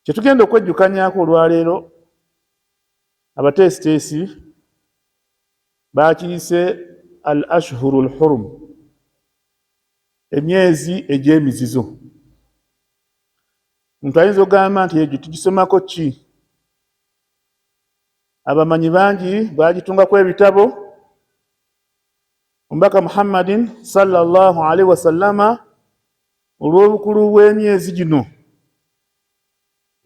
Kyetugenda okwejjukanyaako olwaleero, abateesiteesi bakiyise al ashhuru lhurum, emyezi egy'emizizo. Omuntu ayinza okugamba nti egyo tugisomako ki? Abamanyi bangi bagitungako ebitabo. Omubaka Muhammadin sallallahu alaihi wasallama, olw'obukulu bw'emyezi gino,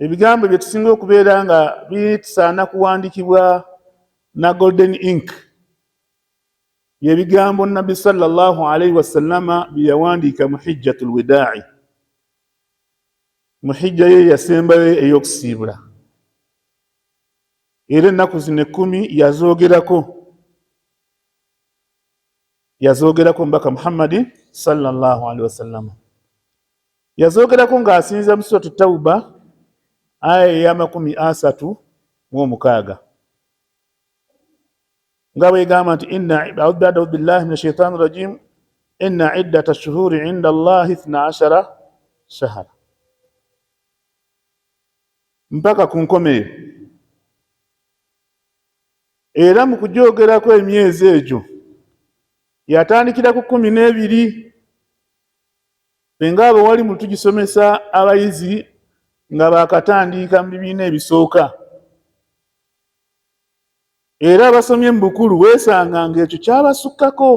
ebigambo bye tusinga okubeera nga bitusaana kuwandikibwa na golden ink, byebigambo Nabbi sallallahu alaihi wasallama bye yawandiika mu hijjatul widaai, mu hijja ye yasembayo ey'okusiibula. Era ennaku zino 10 yazoogerako, yazoogerako Omubaka Muhammadi sallallahu alaihi wasallama yazoogerako ng'asinza mu Suratu Tauba, aya eya 36, nga bwegamba nti inna, audhu billahi min ashaitani rajim, inna iddata shuhuri inda Allahi 12 shahara, mpaka ku nkomerero. Era mu kugyogerako emyezi egyo yatandikira ku 12. Ffe ngaabo wali mu tugisomesa abayizi nga bakatandika mu bibiina ebisooka, era abasomye mu bukulu weesanga ng'ekyo kyabasukkako,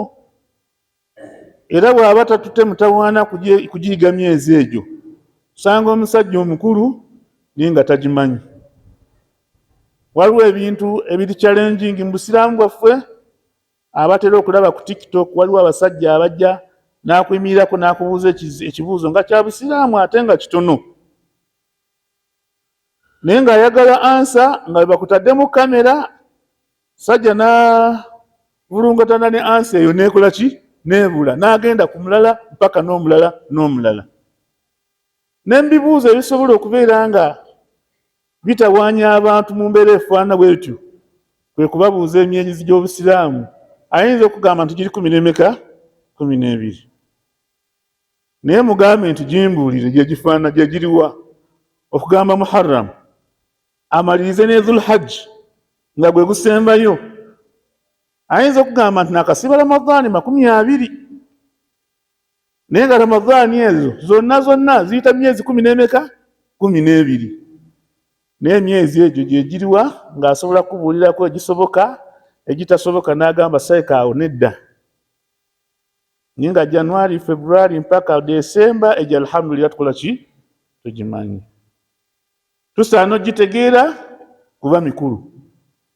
era bw'aba tatute mutawaana kugiyiga myezi egyo, osanga omusajja omukulu naye nga tagimanyi. Waliwo ebintu ebiri challenging mu busiraamu bwaffe. Abatera okulaba ku TikTok, waliwo abasajja abajja n'akuyimirirako n'akubuuza ekibuuzo nga kya busiraamu ate nga kitono, naye ng'ayagala answer nga bwe bakutaddemu kamera, sajja n'avulungatana ne answer eyo neekola ki, neebula, n'agenda ku mulala mpaka n'omulala n'omulala. N'embibuuzo ebisobola okubeera nga bitawaanya abantu mu mbeera efaanana bwetyo kwe kubabuuza emyezi gy'obusiraamu. Ayinza okugamba nti giri kumi n'emeka, 12, naye mugambe nti gimbuulire gye gifaanana, gye giriwa. Okugamba Muharram, amalirize ne Dhulhajj nga gwe gusembayo, ayinza okugamba nti nakasiba Ramadaani 20, naye nga Ramadaani ezo zonna zonna ziyita myezi kumi n'emeka, 12. Naye emyezi egyo gye giriwa ng'asobola kubuulirako egisoboka, egitasoboka n'agamba saikaawo nedda. Naye nga January, February mpaka December egyo, alhamdulillah, tukola ki, tugimanyi, tusaana ogitegeera kuba mikulu.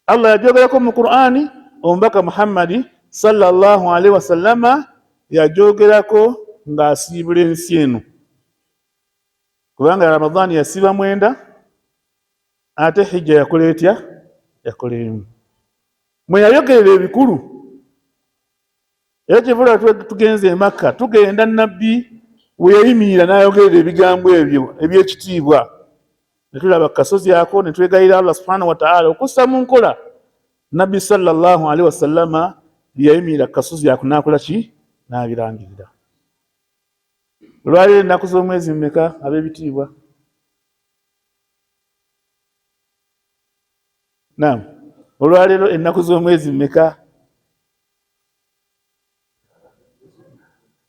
Allah yajogerako mu Qur'ani, omubaka Muhammadi sallallahu alaihi wasallama yajogerako ng'asiibula ensi eno, kubanga Ramadaani yasiiba 9, ate hijja yakola etya? Yakola emu mwe yayogerera ebikulu. Era kyevula tugenze Emakka, tugenda Nabbi we yayimirira n'ayogerera ebigambo ebyo ebyekitiibwa, ne tulaba ku kasozi ako, ne twegayira Allah subhanahu wataala okussa mu nkola Nabbi sallallahu alaihi wasallama bye yayimirira ku kasozi ako n'akola ki, n'abirangirira. Olwaleero ennaku z'omwezi mmeka, ab'ebitiibwa? Naam, olwaleero ennaku z'omwezi mmeka?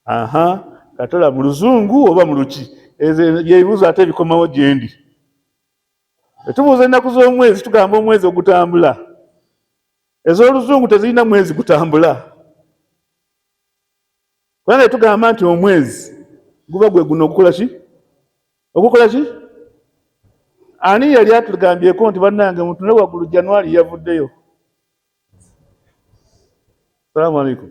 Aha, katola mu luzungu oba mu luki, ezo byebibuuzo ate bikomawo gyendi. Etubuuza ennaku z'omwezi, tugamba omwezi ogutambula. Ez'oluzungu tezirina mwezi gutambula, kubanga tugamba nti omwezi guba gwe guno ogukola ki, ogukola ki. Ani yali atugambyeko nti bannange mutunule waggulu, Januari yavuddeyo? Salamu alaikum.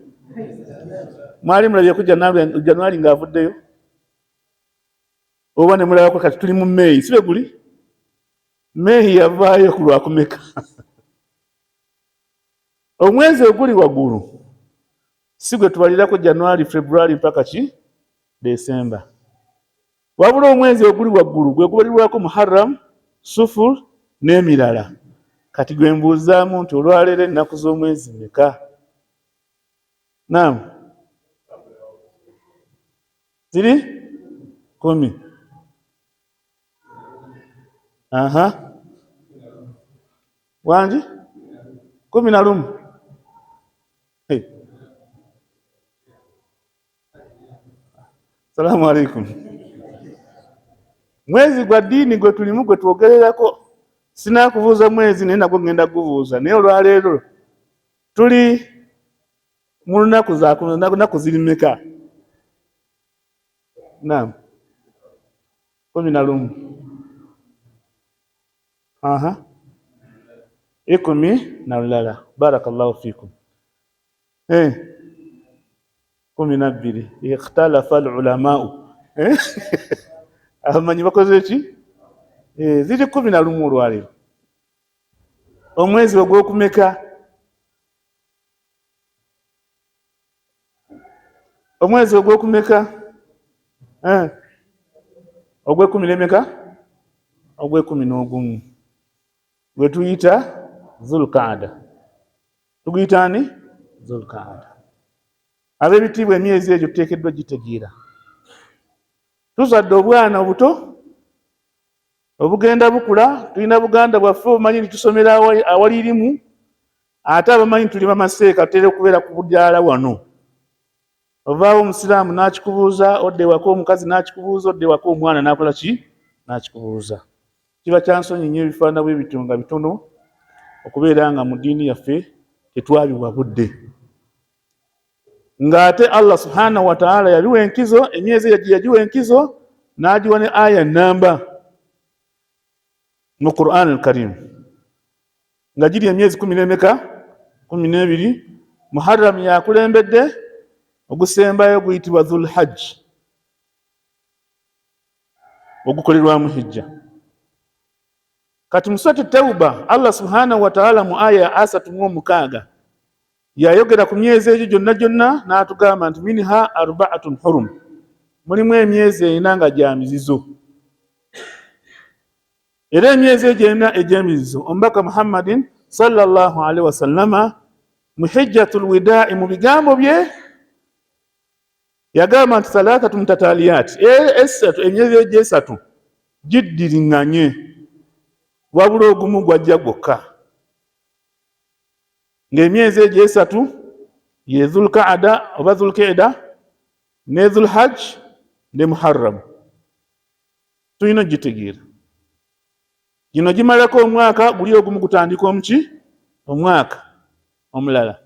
Mwali mulabyeku Januari ng'avuddeyo, oba ne mulabako? Kati tuli mu Meeyi, sibe guli Meeyi yavaayo ku lwakumeka? Omwezi oguli waggulu si gwe tubalirako Januari, Februari mpaka ki, Desemba, wabula omwezi oguli waggulu gwe gubalirwako Muharram, Sufur n'emirala. Kati gwe mbuuzaamu nti olwaleero ennaku z'omwezi meka? Naam, ziri 10. Aha, wangi 11. Hey. Salamu alaikum. Mwezi gwa ddiini gwe tulimu gwe twogererako. Sinakubuuza mwezi naye nagwo ngenda gubuuza, naye olwaleero tuli mu lunaku zanaku ziri mmeka? Naam, 11. Aha, 11. Barakallahu fikum. 12. Ikhtalafa alulamau, abamanyi bakoze ki? Ziri 11 olwaleero. Omwezi ogwokumeka? Omwezi ogwokumeka? Ogwekumi nemeka? Ogwekumi n'ogumu gwe tuyita Zulkaada. Tuguyita ani? Zulkaada. Ab'ebitiibwa, emyezi egyo tuteekeddwa gitegeera. Tuzadde obwana obuto obugenda bukula, tulina buganda bwaffe obumanyi nti tusomera awali irimu, ate abamanyi tuli bamaseeka tutera okubeera ku budaala wano. Ovaawo omusiraamu n'akikubuuza, odda ewaka omukazi n'akikubuuza, odda ewaka omwana n'akola ki? N'akikubuuza. Kiba kya nsonyi nnyo ebifaanana bwe bityo nga bitono okubeera nga mu ddiini yaffe tetwabiwa budde, ng'ate Allah subhanahu wa ta'ala yabiwa enkizo, emyezi egyo yagiwa enkizo n'agiwa ne aya namba mu Quran al-Karim, nga giri emyezi kumi n'emeka? 12. Muharram yakulembedde, ogusembayo guyitibwa Dhul Hajj, ogukolerwamu hijja. Kati mu Surati Tauba, Allah subhanahu wa ta'ala mu aya ya 36 yayogera ku myezi egyo gyonna gyonna n'atugamba nti minha arbaatun hurum, mulimu emyezi ena nga gya mizizo. Era emyezi egyo ena egy'emizizo, omubaka Muhammadin sallallahu alaihi wasallama mu hijjatul widai mu bigambo bye yagamba nti thalathatu mutataliyat, esatu, emyezi egyo esatu giddiriŋŋanye, wabula ogumu gwajja gwokka, ng'emyezi egyo esatu ye Dhulkaada oba Dhulqida ne Dhulhajj ne Muharram. Tulina ogitegeera gino gimalako omwaka guli ogumu gutandika omuki omwaka omulala.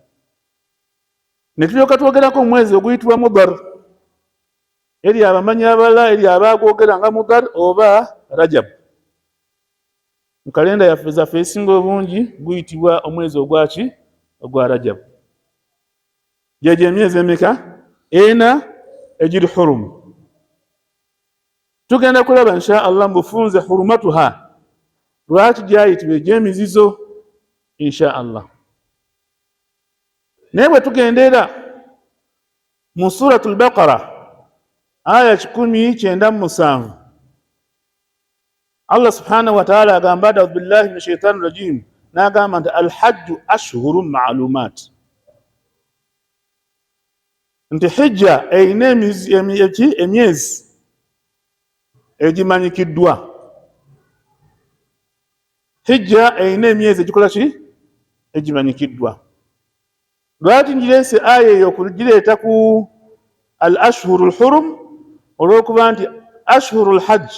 Ne tulyoka twogerako omwezi oguyitibwa Mudar, eri abamanyi abalala eri abaagwogera nga Mudar oba Rajab. Mu kalenda yaffe zaffe esinga obungi guyitibwa omwezi ogwaki? Ogwa Rajab. Gyegyo emyezi emeka? Ena egiri hurumu. Tugenda kulaba insha Allah mubufunze hurumatuha, lwaki gyayitibwa egy'emizizo insha Allah. Naye bwe tugendera mu Suratul Baqara aya 197, Allah subhanahu wa ta'ala agamba, a'udhu billahi minash shaitani rajim, n'agamba nti alhajju ashhurun ma'lumat, nti hijja erina emyezi egimanyikiddwa. Hijja erina emyezi egikola ki? Egimanyikiddwa. Lwaki ngireese aya eyo okugireeta ku al ashhuru lhurum? Olw'okuba nti ashhuru lhajj,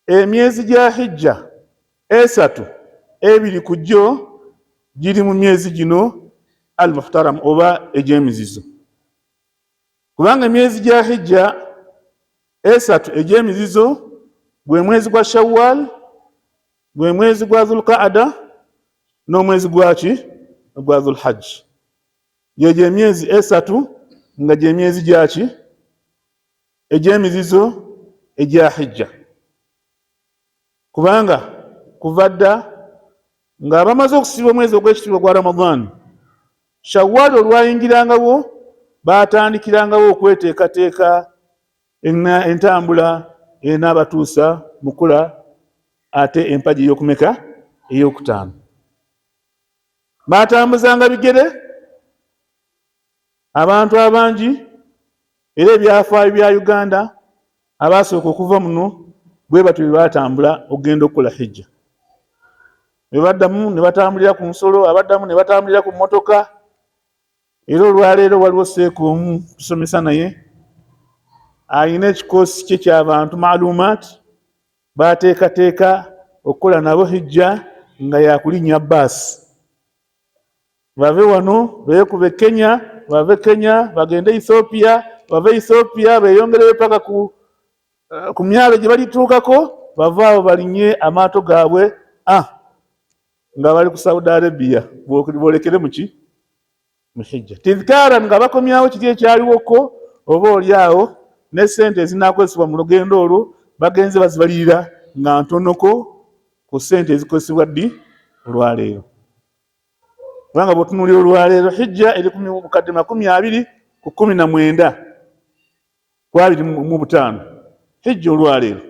emyezi gya hijja esatu, ebiri ku gyo giri mu myezi gino al muhtaram oba egy'emizizo, kubanga emyezi gya hijja esatu egy'emizizo gwe mwezi gwa Shawwal, gwe mwezi gwa Dhulqaada n'omwezi gwaki? Gwa Dhulhajj. Gyegyo emyezi esatu nga gyemyezi gyaki? Egy'emizizo egya hijja, kubanga kuva dda nga bamaze okusiiba omwezi ogw'ekitiibwa gwa Ramadhan, Shawwal olwayingirangawo batandikirangawo okweteekateeka entambula enaabatuusa mukula ate empagi ey'okumeka? Ey'okutaano. Batambuzanga bigere abantu abangi, era ebyafaayo bya Uganda abasooka okuva muno Bwe batyo bwe batambula okugenda okukola hijja. Bwe baddamu ne batambulira ku nsolo, abaddamu ne batambulira ku mmotoka. Era olwaleero waliwo seeka omu tusomesa naye alina ekikoosi kye ky'abantu maalumaat baateekateeka okukola nabo hijja nga yakulinnya baasi. Bave wano beekube Kenya, bave Kenya bagende Ethiopia, bave Ethiopia beeyongereyo paka ku ku myalo gye balituukako, bave awo balinye amaato gaabwe nga bali ku Saudi Arabia boolekere muki mu hijja tidhikaran, nga bakomyawo kiri ekyaliwoko oba oli awo ne ssente ezinaakozesebwa mu lugendo olwo bagenze bazibalirira nga ntonoko ku ssente ezikozesebwa ddi olwaleero. Kubanga bw'otunuulira olwaleero hijja eri ku bukadde 20 ku 19 ku 25 hijja olwaleero.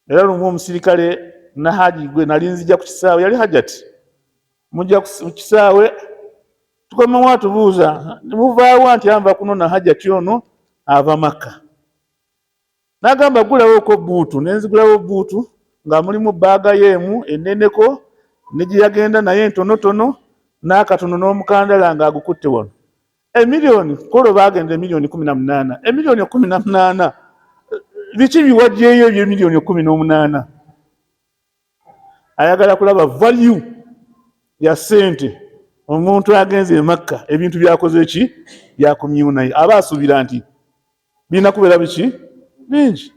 Era lumu omusirikale na haji gwe nali nzija ku kisaawe, yali hajati mujja ku kisaawe, tukomawo atubuuza muvaawa, nti anva kuno na hajati ono ava Makka. N'agamba gulawoko buutu, nenzigulawo buutu nga mulimu baaga yeemu enneneko ne gye yagenda naye entonotono n'akatono n'omukandala ng'agukutte wano. Emiliyoni kolo baagenda emiliyoni 18, emiliyoni 18 biki biwajjeeyo ebyemiliyoni 18? Ayagala kulaba value ya ssente. Omuntu agenze e Makka ebintu byakoze ki byakomyewo naye aba asuubira nti birina kubeera biki bingi,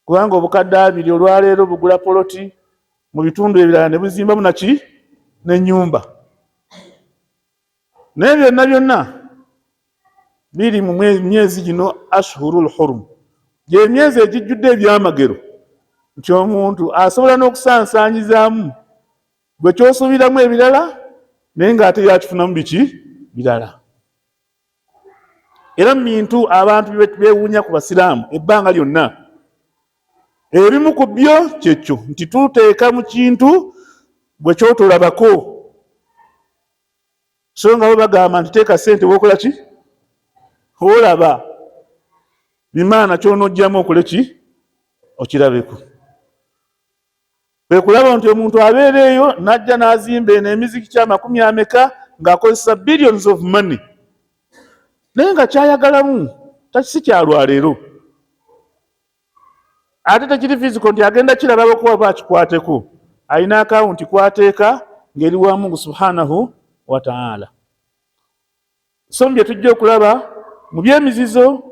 kubanga obukadde 20 olwaleero bugula poloti mu bitundu ebirala ne buzimbamu naki n'ennyumba. Naye byonna byonna biri mu myezi gino ashhurul hurum, gyemyezi egijjudde ebyamagero, nti omuntu asobola n'okusansaanyizaamu gwe kyosuubiramu ebirala naye ng'ate yakifunamu biki birala. Era mu bintu abantu beewuunya ku basiraamu ebbanga lyonna, ebimu ku byo kyekyo nti tuteeka mu kintu bwe kyotolabako, so nga bo bagamba nti teeka ssente wokola ki olaba bimaana kyonojjamu okole ki okirabeko. Kwe kulaba nti omuntu abeera eyo n'ajja n'azimba eno emizikiti amakumi ameka ng'akozesa billions of money, naye nga kyayagalamu takisi kyalwaleero, ate tekiri physical nti agenda kirabako oba akikwateko. Alina akawunti kwateeka ng'eri wa Mungu subhanahu wa taala. So bye tujja okulaba mu byemizizo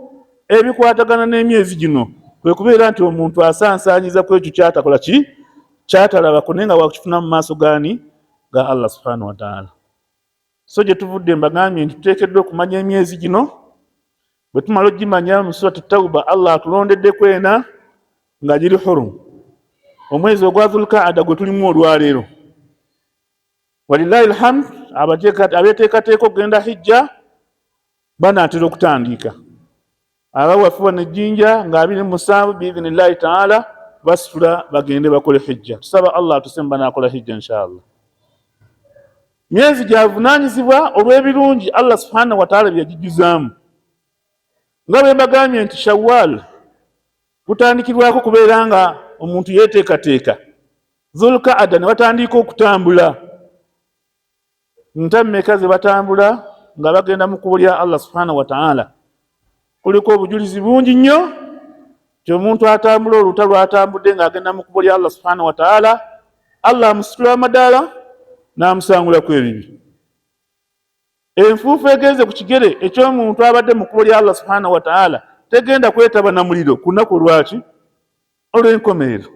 ebikwatagana n'emyezi gino kwe kubeera nti omuntu asansaanyiza ku ekyo kyatakola ki kyatalabako, naye nga wakifuna mu maaso gaani ga Allah subhanahu wa taala. So gye tuvudde mbagambye nti tuteekeddwa okumanya emyezi gino. Bwe tumala ogimanya, mu Surati Tauba Allah atulondeddeko ena nga giri hurum. Omwezi ogwa Dhulkaada gwe tulimu olwaleero, walillahi alhamd, abeteekateeka okugenda hijja banaatera okutandika. Abawaffe wano ejjinja nga 27 biidhinillahi taala basitula bagende bakole hijja. Tusaba Allah atuse banaakola hijja inshallah. Myezi gyavunaanyizibwa olw'ebirungi Allah subhanahu wataala bye yagijjuzaamu, nga bwe mbagambye nti Shawwal gutandikirwako kubeera nga omuntu yeeteekateeka, Dhulkaada ne batandika okutambula. Ntammeka ze batambula nga bagenda mu kkubo lya Allah subhanahu wataala? Kuliko obujulizi bungi nnyo nti omuntu atambula oluta lwatambudde ng'agenda mu kkubo lya Allah subhanahu wataala, Allah amusitula amadaala n'amusangulaku ebibi. Enfuufu egenze ku kigere eky'omuntu abadde mu kkubo lya Allah subhanahu wataala tegenda kwetaba na muliro ku lunaku olwaki olw'enkomerero.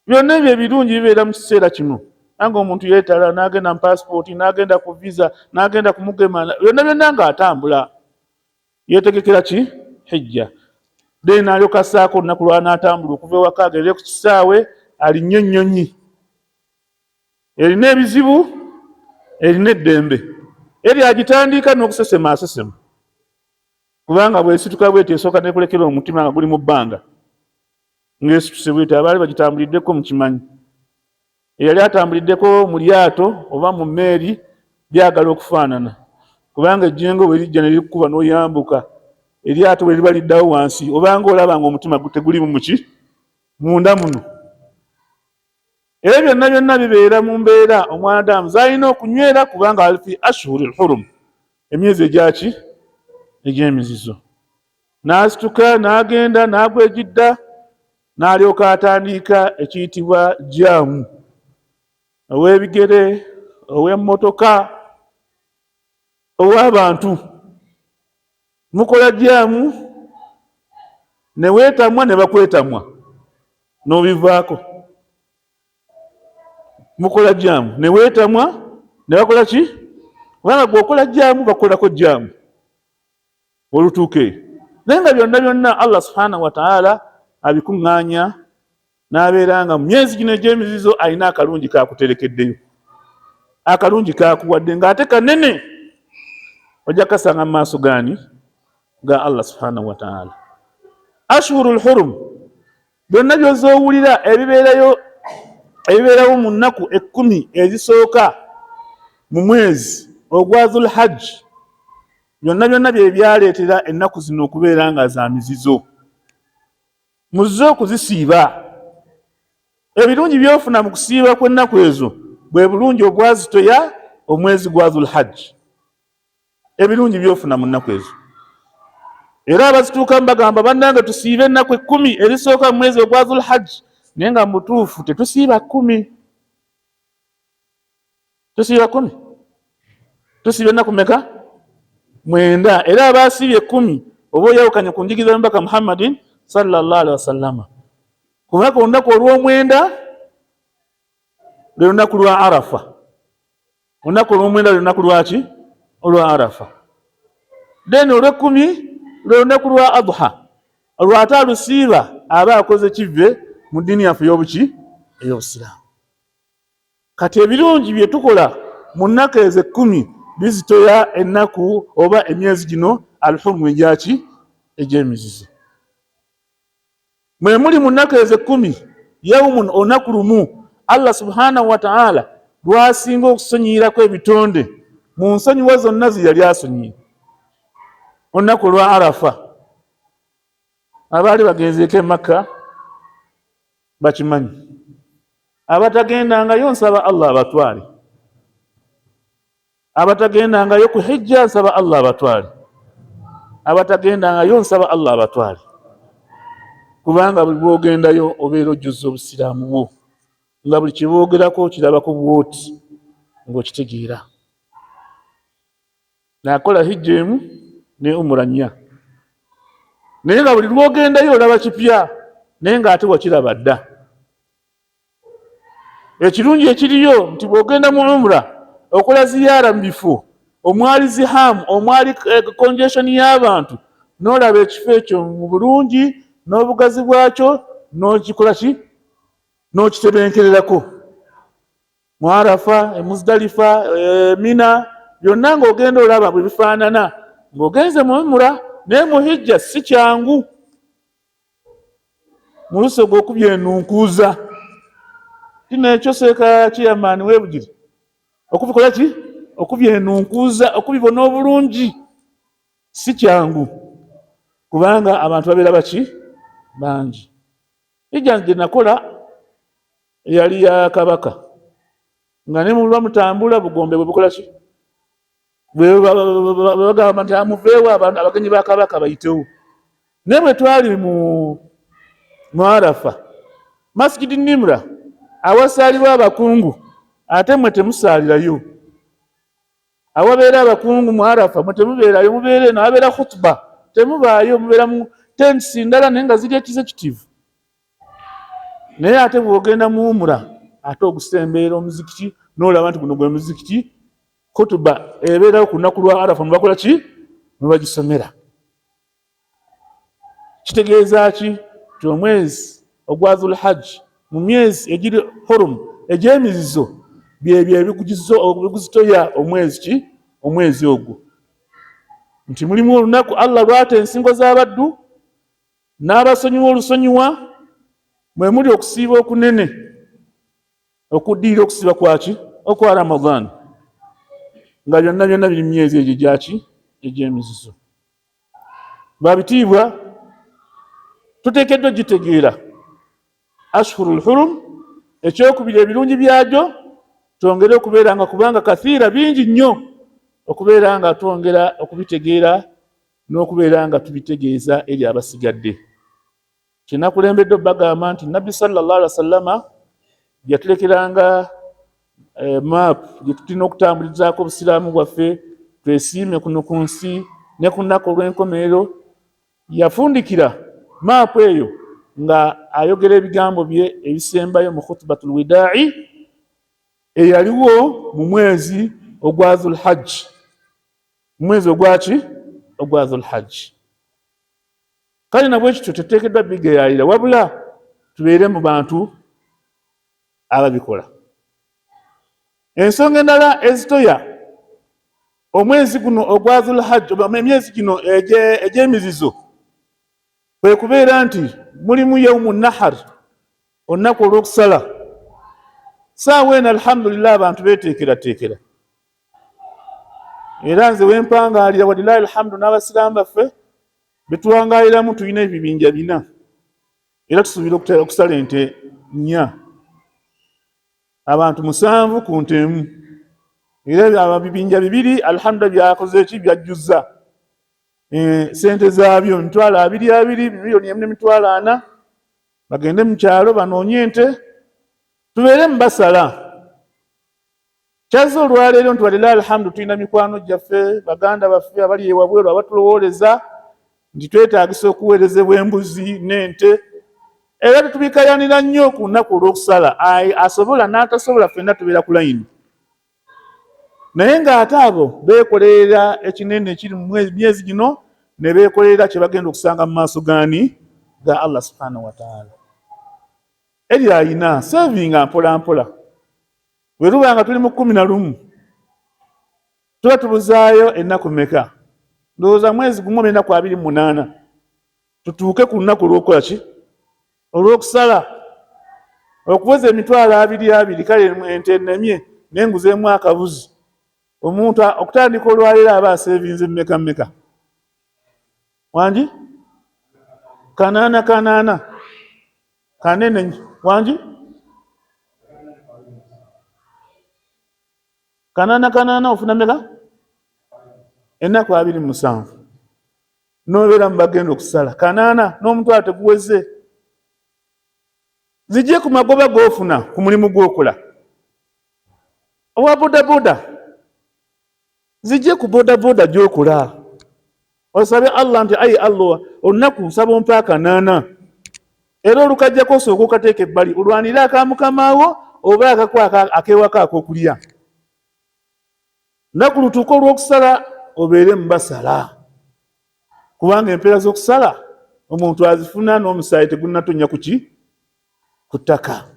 Byonna ebyo ebirungi bibeera mu kiseera kino, anga omuntu yeetala n'agenda mu paasipooti, n'agenda ku visa, n'agenda kumugema, byonna byonna ng'atambula yeetegekera ki hijja. Then alyoka assaako olunaku lw'anaatambula okuva ewaka agende ku kisaawe alinnye ennyonyi erina ebizibu, erina eddembe, eri agitandika n'okusesema asesema, kubanga bwesituka bweti esooka nekulekera omutima nga guli mu bbanga ng'esituse bweti. Abaali bagitambuliddeko mukimanyi, eyali atambuliddeko mu lyato oba mu mmeeri byagala okufaanana, kubanga ejjengo bwe lijja ne likukuba n'oyambuka. Eryato bwe liba liddawo wansi, obanga olaba nga omutima tegulimu muki munda muno. Ebyo byonna byonna bibeera mu mbeera omwanadamu zalina okunywera, kubanga ali fi ashhuri lhurum, emyezi egyaki egy'emizizo. N'asituka n'agenda n'agwa ejidda, n'alyoka atandika ekiyitibwa jaamu, ow'ebigere, ow'emmotoka, ow'abantu. Mukola jaamu ne weetamwa ne bakwetamwa n'obivaako. Mukola jaamu ne weetamwa ne bakola ki? Kubanga gwe okola jaamu, bakolako jaamu olutuuka eyo. Naye nga byonna byonna Allah subhanahu wa ta'ala abikuŋŋaanya n'abeera nga mu myezi gino egy'emizizo alina akalungi kakuterekeddeyo, akalungi kakuwadde ng'ate kanene, ojja kasanga mu maaso gaani? Ga Allah subhanahu wa ta'ala. Ashhurul hurum, byonna by'ozoowulira ebibeerayo, ebibeerawo mu nnaku 10 ezisooka mu mwezi ogwa Dhulhajj, byonna byonna bye byaleetera ennaku zino okubeera nga za mizizo. Muzze okuzisiiba. Ebirungi by'ofuna mu kusiiba kw'ennaku ezo bwe bulungi obwazitoya omwezi gwa Dhulhajj, ebirungi by'ofuna mu nnaku ezo. Era abazituukamu bagamba, bannange, tusiibe ennaku 10 ezisooka mu mwezi ogwa Dhulhajj. Naye nga mu butuufu tetusiiba 10. Tusiiba 10? Tusiiba ennaku meka? 9. Era abasiibye 10 oba oyawukanye ku njigiriza y'omubaka Muhammadin sallallahu alaihi wasallama, kubanga olunaku olw'omwenda lwe lunaku lwa Arafa. Olunaku olw'omwenda lwe lunaku lwaki? Olwa Arafa. Then olw'ekkumi lwe lunaku lwa Adha. Olwo ate alusiiba aba akoze kive mu ddiini yaffe ey'obuki? Ey'obusiraamu. Kati ebirungi bye tukola mu nnaku ezo 10 bizitoya ennaku oba emyezi gino alhurumu egyaki? Egy'emizizo. Mwe muli mu nnaku ezo 10 yaumun, olunaku lumu Allah subhanahu wa ta'ala lwasinga okusonyiyirako ebitonde mu nsonyiwa zonna ze yali asonyiye, olunaku olwa Arafa. Abaali bagenzeeko e Makka bakimanyi, abatagendangayo nsaba Allah abatwale, abatagendangayo ku hijja nsaba Allah abatwale, abatagendangayo nsaba Allah abatwale, kubanga buli bwogendayo obeera ojjuza obusiraamu bwo, nga buli kyeboogerako kirabako bwoti ng'okitegeera. Nakola hijja emu ne umura 4, naye nga buli lwogendayo olaba kipya, naye ng'ate wakiraba dda. Ekirungi ekiriyo nti bw'ogenda mu umura okola ziyaara mu bifo omwali zihamu, omwali congestion y'abantu, n'olaba ekifo ekyo mu bulungi n'obugazi bwakyo, n'okikola ki? N'okitebenkererako. Mu Arafa, e Muzdalifa, e Mina, byonna ng'ogenda olaba bwe bifaanana ng'ogenze mu umura. Naye mu hijja si kyangu, mu lusoga okubyenunkuuza kino ekyo seeka kiyamaani weebugiri okubikola ki, okubyenunkuuza, okubibona obulungi si kyangu, kubanga abantu babeera baki? Bangi. Hijja gye nakola yali ya kabaka, nga ne muba mutambula bugombe bwe bukola ki, bwe bagamba nti amuveewo abantu abagenyi ba kabaka bayitewo. Naye bwe twali mu Arafa, Masjidi Nimra awasaalibwa abakungu, ate mmwe temusaalirayo. Awabeera abakungu mu Arafa mwe temubeerayo, mubeera eno awabeera khutuba temubaayo, mubeera mu tents ndala naye nga ziri executive. Naye ate bw'ogenda mu umura ate ogusembeera omuzikiti n'olaba nti guno gwe muzikiti khutuba ebeerawo ku lunaku lwa Arafa, mubakola ki? Mubagisomera. Kitegeeza ki? Nti omwezi ogwa Dhulhajj mu myezi egiri hurum, egy'emizizo, byebyo ebiguzitoya omwezi ki? Omwezi ogwo, nti mulimu olunaku Allah lwata ensingo z'abaddu n'abasonyiwa olusonyiwa, mwe muli okusiiba okunene okuddiira okusiiba kwaki? Okwa Ramadan, nga byonna byonna biri mu myezi egyo gyaki? Egy'emizizo. Babitiibwa, tuteekeddwa gitegeera ashhurul hurum. Ekyokubiri, ebirungi byagyo twongere okubeera nga, kubanga kathiira, bingi nnyo, okubeera nga twongera okubitegeera n'okubeera nga tubitegeeza eri abasigadde. Kyenakulembedde obagamba nti Nabbi sallallahu alaihi wasallama yatulekeranga map gye tulina okutambulizaako obusiraamu bwaffe, twesiime kuno ku nsi ne ku nnaku olw'enkomerero. Yafundikira maapu eyo nga ayogera ebigambo bye ebisembayo mu khutubatul widai eyaliwo mu mwezi ogwa Dhulhajji. Mwezi ogwaki? Ogwa Dhulhajji. Kale nabwe kityo tetuteekeddwa bigeyalira, wabula tubeere mu bantu ababikola. Ensonga endala ezitoya omwezi guno ogwa Dhulhajj oba emyezi gino egy'emizizo kwe kubeera nti mulimu yaumu nahar, olunaku olw'okusala. Saawa eno alhamdulillah abantu beeteekerateekera, era nze wempangaalira walilahi alhamdu n'abasiraamu baffe betuwangaaliramu tulina ebibinja bina, era tusuubira okusala ente nnya, abantu 7 ku nte emu. Era bibinja bibiri alhamdulillah byakoze ki, byajjuzza sente zaabyo 200,000 20, 1,400,000. Bagende mu kyalo banoonye ente, tubeere mu basala. Kyazze olwaleero nti walilahi alhamdu tulina mikwano gyaffe, baganda baffe abali ewabweru abatulowooleza nti twetaagisa okuweerezebwa embuzi n'ente, era tetubikayanira nnyo ku lunaku olw'okusala. Asobola n'atasobola ffenna tubeera ku layini, naye ng'ate abo beekolerera ekinene ekiri mu myezi gino ne beekolerera kye bagenda okusanga mu maaso gaani? Ga Allah subhanahu wataala. Eri ayina sevinga mpola mpola. Bwe luba nga tuli mu 11, tuba tubuzaayo ennaku meka? Ndowooza mwezi gumu oba ennaku 28 tutuuke ku lunaku olw'okukola ki? Olw'okusala. Okuweza 20,000, kale ente ennemye nenguzeemu akabuzi. Omuntu okutandika olwaleero aba asevinze mmeka mmeka? Wangi? Kanaana kanaana kanene wangi? Kanaana kanaana ofuna mmeka? Ennaku 27 nobeera mu bagenda okusala. Kanaana n'omutwalo teguweze. Zijje ku magoba g'ofuna ku mulimu gw'okola owa bodaboda, zijje ku bodaboda gy'okola, osabe Allah nti ayi Allah, olunaku nsaba ompa akanaana, era olukajjako osooka okateeka ebbali olwanire aka mukamaawo oba akako ak'ewaka ak'okulya. Lunaku lutuuke olw'okusala obeere mu basala, kubanga empeera z'okusala omuntu azifuna n'omusaayi tegunnatonya kuki? Ku ttaka.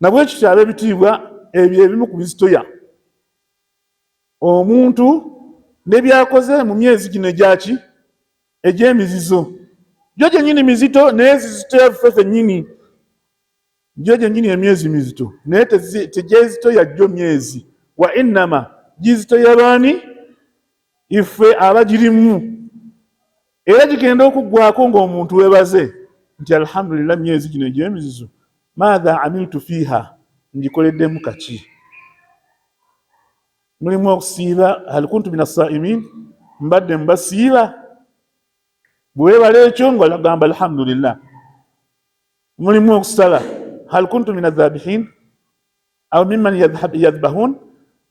Nabwekityo ab'ebitiibwa, ebyo ebimu ku bizitoya omuntu ne byakoze mu myezi gino egyaki? Egy'emizizo. Gyo gyennyini mizito, naye zizitoya ffe ffennyini. Gyo gyennyini emyezi mizito, naye tegyezitoya gyo myezi, wa innama gizitoya baani? Ife abagirimu. Era gigenda okuggwako ng'omuntu webaze nti alhamdulillah, myezi gino egy'emizizo maatha amiltu fiiha, ngikoleddemu kaki? Mulimu okusiiba, hal kuntu min assaimin, mbadde mbasiiba? Bwe weebala ekyo nga gamba alhamdulillah. Mulimu okusala, hal kuntu min adhabihin aw mimman yadhbahun,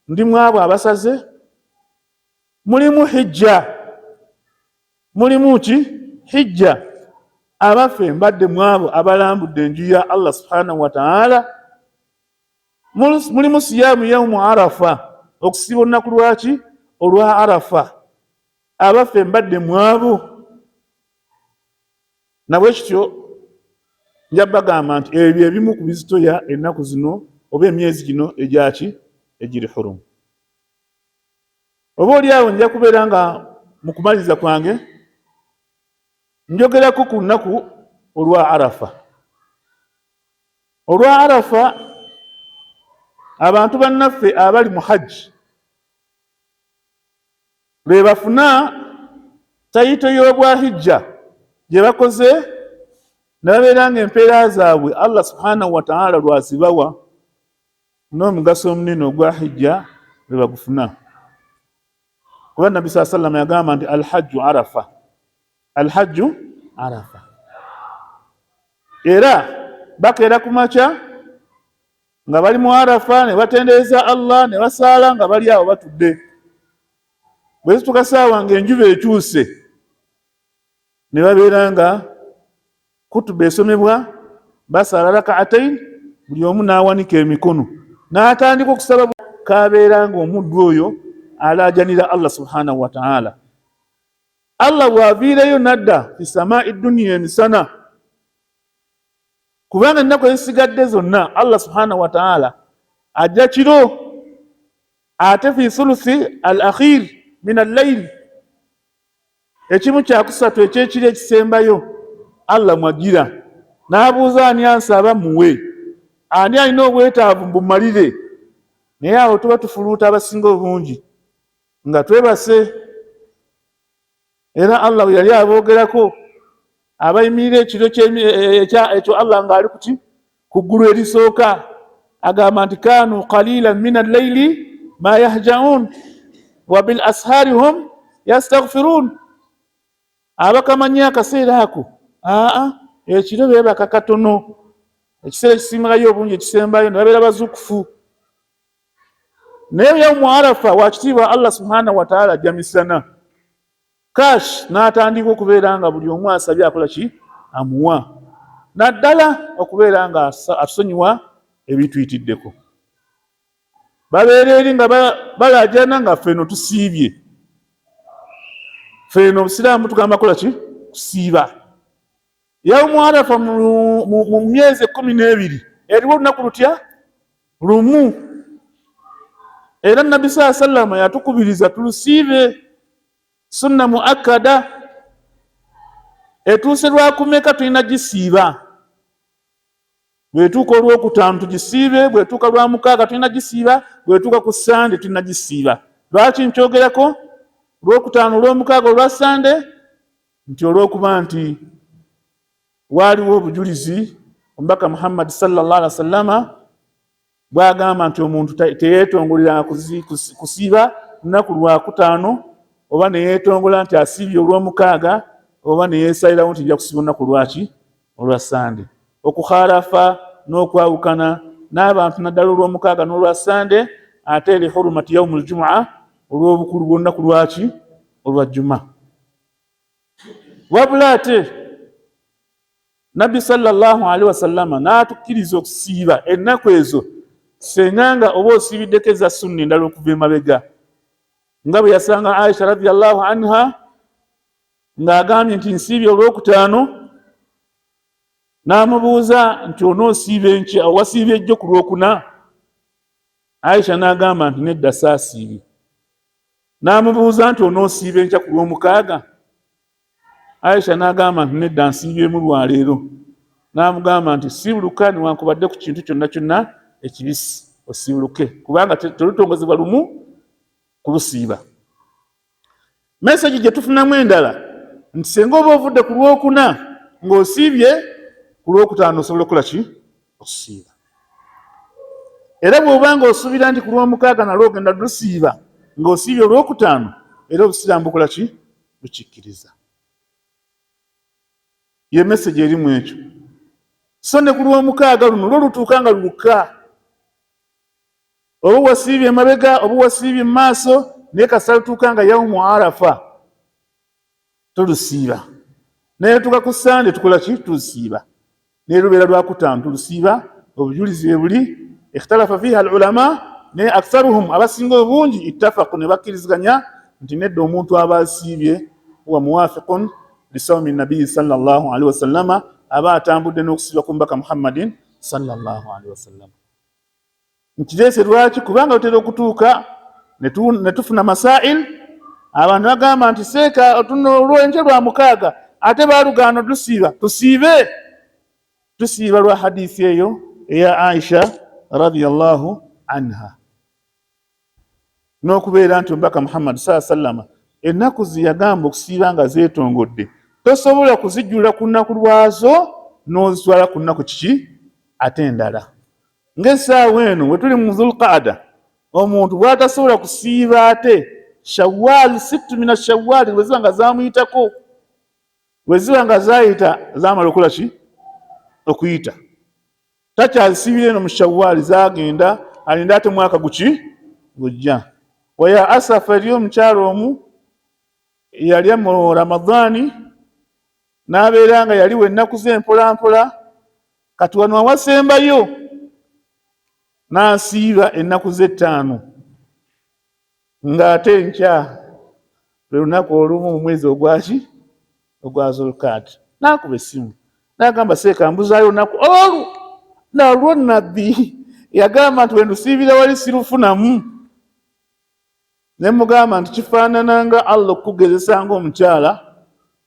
ndi mwabo abasaze? Mulimu hijja, mulimu ki? Hijja. Abaffe mbadde mwabo abalambudde enju ya Allah subhanahu wa taala? Mulimu siyamu yaumu Arafa, okusiiba olunaku lwaki? Olwa Arafa. Abaffe mbadde mwabo? Nabwe kityo nja bagamba nti ebyo ebimu ku bizitoya ennaku zino oba emyezi gino egyaki? Egiri hurumu. Oba oli awo nja kubeera nga mu kumaliriza kwange njogerako ku lunaku olwa Arafa. Olwa Arafa, abantu bannaffe abali mu hajji lwe bafuna. Tayito y'obwahijja gye bakoze ne babeera nga empeera zaabwe Allah subhanahu wataala lwazibawa n'omugaso omunene ogwa hijja lwe bagufuna. Kuba Nabbi saa sallama yagamba nti alhajju arafa, alhajju arafa. Era bakeera ku makya nga bali mu arafa ne batendereza Allah ne basaala nga bali awo batudde. Bwe zituuka saawa ng'enjuba ekyuse ne babeera nga kutuba esomebwa, basaala rakaatain, buli omu n'awanika emikono n'atandika okusaba. Kabeera ng'omuddu oyo alaajanira Allah subhanahu wa ta'ala. Allah bw'aviireyo n'adda fi samaai duniya emisana, kubanga ennaku ezisigadde zonna Allah subhanahu wa ta'ala ajja kiro, ate fi thuluthi al akhir min al-layl, ekimu kyakusatu ekyekiro ekisembayo Allah mwagira n'abuuza ani ansaba muwe, ani alina obwetaavu mbumalire. Naye awo tuba tufuluuta abasinga obungi nga twebase. Era Allah bwe yali aboogerako abayimirira ekiro ekyo Allah ng'ali kuki ku ggulu erisooka agamba nti kanu qalilan min al-layli ma yahjaun wa bil ashari hum yastaghfirun. Abakamanyi akaseera ako aa ekiro beebaka katono, ekiseera ekisingayo obungi ekisembayo ne babeera bazukufu. Naye yaumu arafa wakitiibwa Allah subhanahu wataala ajja misana kash n'atandika okubeera nga buli omu asabye akola ki amuwa, naddala okubeera nga atusonyiwa ebituyitiddeko. Babeera eri nga balajana nga ffeno tusiibye. Ffeno obusiraamu tugamba kola ki kusiiba. Yaumu arafa mu myezi 12 eriwo olunaku lutya lumu, era Nabbi saa sallama yatukubiriza tulusiibe. Sunna muakkada etuuse lwakumeka tulina gisiiba. Bwetuuka olwokutaano tugisiibe, bwetuuka lwa mukaaga tulina gisiiba, bwetuuka ku Sande tulina gisiiba. Lwaki nkyogerako olwokutaano, olwomukaaga, olwa Sande? Nti olwokuba nti waaliwo obujulizi omubaka Muhammad sallallahu alaihi wasallama bwagamba nti omuntu teyeetongolera kusiiba lunaku lwakutaano, oba neyeetongola nti asiibye olwomukaaga, oba neyeesalirawo nti nja kusiiba olunaku lwaki olwa Sande. Okukhalafa n'okwawukana n'abantu naddala olwomukaaga n'olwa Sande, ate li hurumati yaumu ljumua, olw'obukulu bw'olunaku lwaki olwa Juma. Wabula ate Nabbi sallallahu alaihi wasallama n'atukkiriza okusiiba ennaku ezo senga nga oba osiibiddeko eza sunna endala okuva emabega, nga bwe yasanga Aisha radhiyallahu anha ng'agambye nti nsiibye olwokutaano, n'amubuuza nti onoosiiba enkya wasiibye ejjo ku lwokuna? Aisha n'agamba nti nedda saasiibye. N'amubuuza nti onoosiiba enkya ku lwomukaaga? Aisha n'agamba nti nedda nsiibyemu lwaleero. N'amugamba nti siibuluka newankubadde ku kintu kyonna kyonna ekibisi osiibuluke, kubanga telutongozebwa lumu kulusiiba. Meseji gye tufunamu endala nti senga oba ovudde ku lwokuna ng'osiibye ku lwokutaano osobola okukola ki okusiiba. Era bw'oba ng'osuubira nti ku lwomukaaga nalwo ogenda lusiiba ng'osiibye olwokutaano, era obusiraamu bukola ki bukikkiriza. Ye meseji erimu ekyo. So ne ku lwomukaaga luno lwo lutuuka nga luluka, oba wasiibye emabega oba wasiibye mu maaso, naye kasita lutuuka nga yaumu arafa tolusiiba. Naye tuka ku Sande tukola ki tulusiiba, naye lubeera lwakutaano tulusiiba. Obujulizi bwe buli ikhtalafa fiha alulama, naye aktharuhum abasinga obungi ittafaku ne bakkiriziganya nti nedda omuntu aba asiibye huwa muwafiqun lisawmi nabiyi sallallahu alaihi wasallama, aba atambudde n'okusiiba ku mbaka Muhammadin sallallahu alaihi wasallama. Nkireese lwaki? Kubanga lutera okutuuka ne tufuna masail, abantu bagamba nti seeka tuno olwenkya lwa mukaaga ate baalugaana tusiiba, tusiibe. Tusiiba lwa hadithi eyo eya Aisha radhiyallahu anha, n'okubeera nti omubaka Muhammad saa sallama Ennaku ze yagamba okusiiba nga zeetongodde tosobola kuzijjula ku nnaku lwazo n'ozitwala ku nnaku kiki ate endala. Ng'essaawa eno we tuli mu Dhulqaada, omuntu bw'atasobola kusiiba ate Shawwal, sittu mina Shawwal bwe ziba nga zaamuyitako, bwe ziba nga zaayita zaamala okukola ki okuyita, takyazisiibira eno mu Shawwal, zaagenda alinda ate mwaka guki gujja. Waya asafa eriyo omukyalo omu yalya mu Ramadhani n'abeera nga yaliwo ennaku ze mpolampola, kati wano awasembayo n'asiiba ennaku ze ttaano ng'ate enkya lwe lunaku olumu mu mwezi ogwaki ogwa Zulkaadi. N'akuba essimu n'agamba, seeka mbuzaayo olunaku olwo nalwo nabbi yagamba nti wendusiibira wali sirufunamu. Ne mugamba nti kifaanana nga Allah okukugezesa ng'omukyala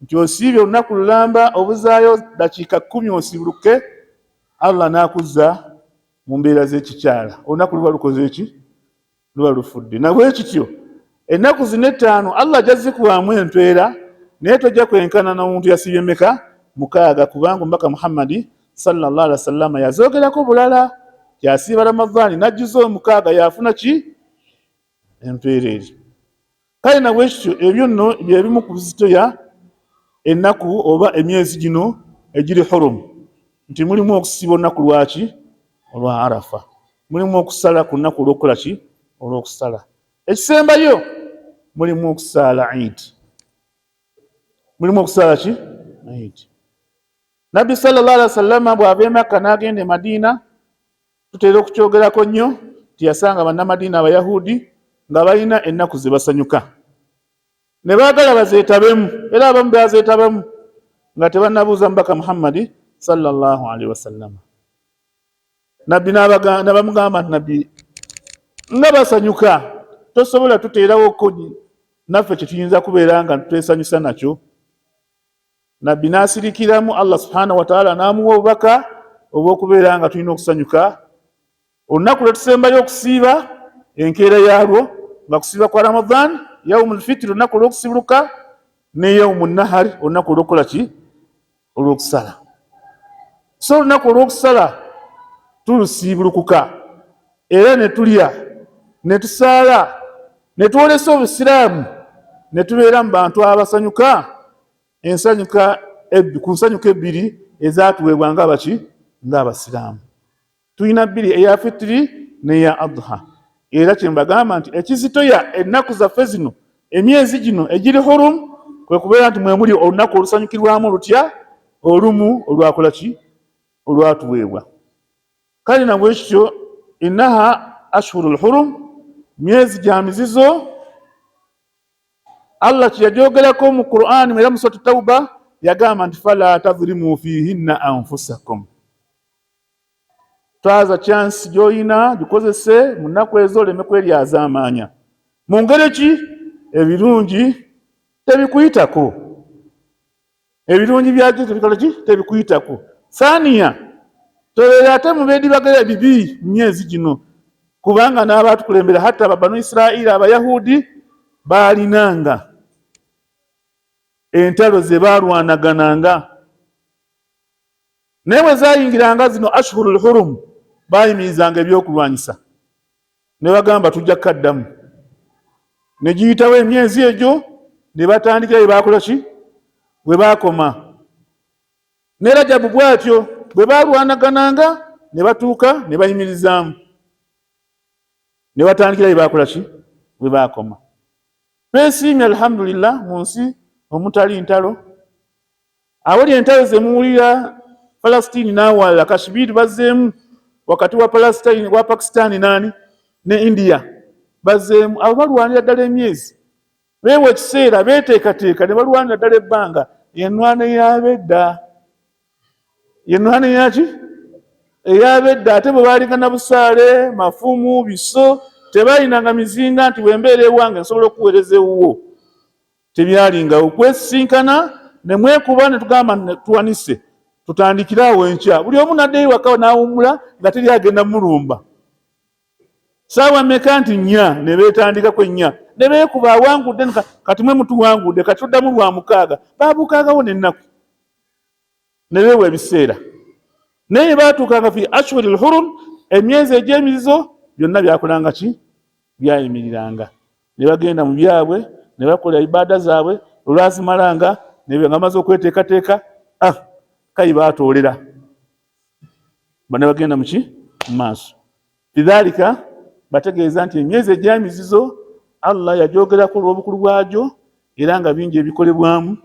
nti osiibye olunaku lulamba obuzaayo dakiika 10 osiibuluke, Allah n'akuzza mu mbeera z'ekikyala, olunaku luba lukoze ki? Luba lufudde. Na bwe kityo ennaku zino ettaano Allah ajja zikuwaamu empeera, naye tojja kwenkana na muntu yasiibye meka 6, kubanga omubaka Muhammadi sallallahu alaihi wasallam yazoogerako bulala, kyasiiba Ramadhani n'ajjuza 6 yafuna ki? Empeera eri. Kale na bwe kityo ebyo nno bye bimu ku bizitoya ennaku oba emyezi gino egiri hurum, nti mulimu okusiiba olunaku lwaki olwa Arafa, mulimu okusala ku lunaku olw'okukola ki olw'okusala. Ekisembayo mulimu okusaala Eid, mulimu okusaala ki Eid. Nabbi sallallahu alaihi wasallam bw'ava e Makka n'agenda e Madiina, tutera okukyogerako nnyo nti yasanga bannamadiina Abayahudi nga balina ennaku ze basanyuka ne baagala bazeetabemu, era abamu bazeetabamu nga tebannabuuza mubaka Muhammadi sallallahu alaihi wasallam. Nabbi n'abamugamba nti nabbi nga basanyuka tosobola tuteerawoko naffe kye tuyinza kubeera nga twesanyusa nakyo. Nabbi n'asirikiramu, Allah subhanahu wa ta'ala n'amuwa obubaka obw'okubeera nga tulina okusanyuka olunaku lwe tusembayo okusiiba enkeera yaalwo, nga kusiiba kwa Ramadhan, yaumul fitri olunaku olw'okusibuluka, ne yaumu nahari olunaku olw'okukola ki olw'okusala. So olunaku olw'okusala tulusiibulukuka era ne tulya ne tusaala ne twolesa obusiraamu ne tubeera mu bantu abasanyuka ensanyuka ku nsanyuka ebbiri ezaatuweebwa ng'abaki ng'abasiraamu. Tulina bbiri, eya fitiri n'eya adha. Era kye mbagamba nti ekizitoya ennaku zaffe zino emyezi gino egiri hurum kwe kubeera nti mwe muli olunaku olusanyukirwamu lutya olumu olwakola ki olwatuweebwa. Kale na bwe kityo innaha ashhurul hurum, myezi gya mizizo. Allah kye yajogerako mu Qur'an era mu Suratu Tauba yagamba nti fala tadhlimu fihinna anfusakum, twaza chance gy'olina gikozese mu nnaku ezo oleme kweryazaamaanya. Mu ngeri ki? Ebirungi tebikuyitako, ebirungi byakyo tebikola ki tebikuyitako. Thaniya, tobeera ate mu beedibagala ebibi mu myezi gino, kubanga n'abaatukulembera hatta ababanu Israili Abayahudi baalinanga entalo ze baalwanagananga, naye bwe zaayingiranga zino ashhurul hurum baayimirizanga ebyokulwanyisa ne bagamba tujja kukaddamu, ne giyitawo emyezi egyo ne batandikira bye baakola ki bwe baakoma. Ne Rajabu bw'atyo bwe baalwanagananga ne batuuka ne bayimirizaamu ne batandikira bye baakola ki bwe baakoma. Twesiimye alhamdulillah mu nsi omutali ntalo. Awali entalo ze muwulira Palestine n'awalala, Kashmir bazzeemu wakati wa Palestine wa Pakistan nani ne India bazzeemu. Abo balwanira ddala emyezi, beewa ekiseera, beeteekateeka ne balwanira ddala ebbanga. Ennwana ey'abedda, ennwana eyaki ey'abedda, ate bwe baalinga na busaale, mafumu, biso, tebalinanga mizinga nti bwe mbeera ewange nsobola okuweereza ewuwo. Tebyalingawo kwesisinkana ne mwekuba ne tugamba tuwanise tutandikire awo enkya, buli omu n'addayo ewaka n'awummula nga teri agenda mulumba. Saawa mmeka? Nti 4, ne beetandikako 4. Ne beekuba awangudde, kati mwe mutuwangudde, kati tuddamu lwa mukaaga. Baabuukagawo n'ennaku ne beewa ebiseera, naye ne baatuukanga fi ashhuri lhurum, emyezi egy'emizizo, byonna byakolanga ki? Byayimiriranga, ne bagenda mu byabwe ne bakola ibaada zaabwe. Olwazimalanga nga bamaze okweteekateeka, ah, kayi baatoolera ne bagenda muki mu maaso. Lidhalika bategeeza nti emyezi egy'emizizo Allah yagyogerako olw'obukulu bwagyo, era nga bingi ebikolebwamu,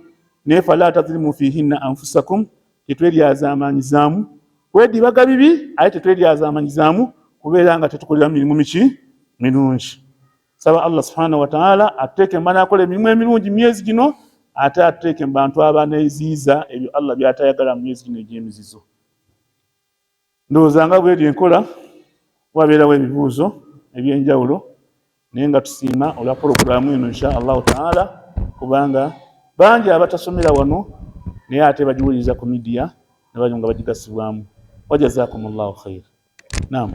naye fala tadhlimu fihinna anfusakum, tetweryazaamaanyizaamu kwedibaga bibi, aye tetweryazaamanyizaamu kubeera nga tetukolera mirimu miki mirungi. Saba Allah subhanahu wataala atuteeke mu banaakola emirimu emirungi mu myezi gino, ate atuteeke mu bantu abaneeziiza ebyo Allah by'atayagala mu myezi gino egy'emizizo. Ndowooza nga bweri enkola, wabeerawo ebibuuzo ebyenjawulo, naye nga tusiima olwa pulogulaamu eno insha Allahu taala, kubanga bangi abatasomera wano naye ate bagiwuliriza ku midiya ne nga bagigasibwamu. Wajazakum llahu khair. Naam.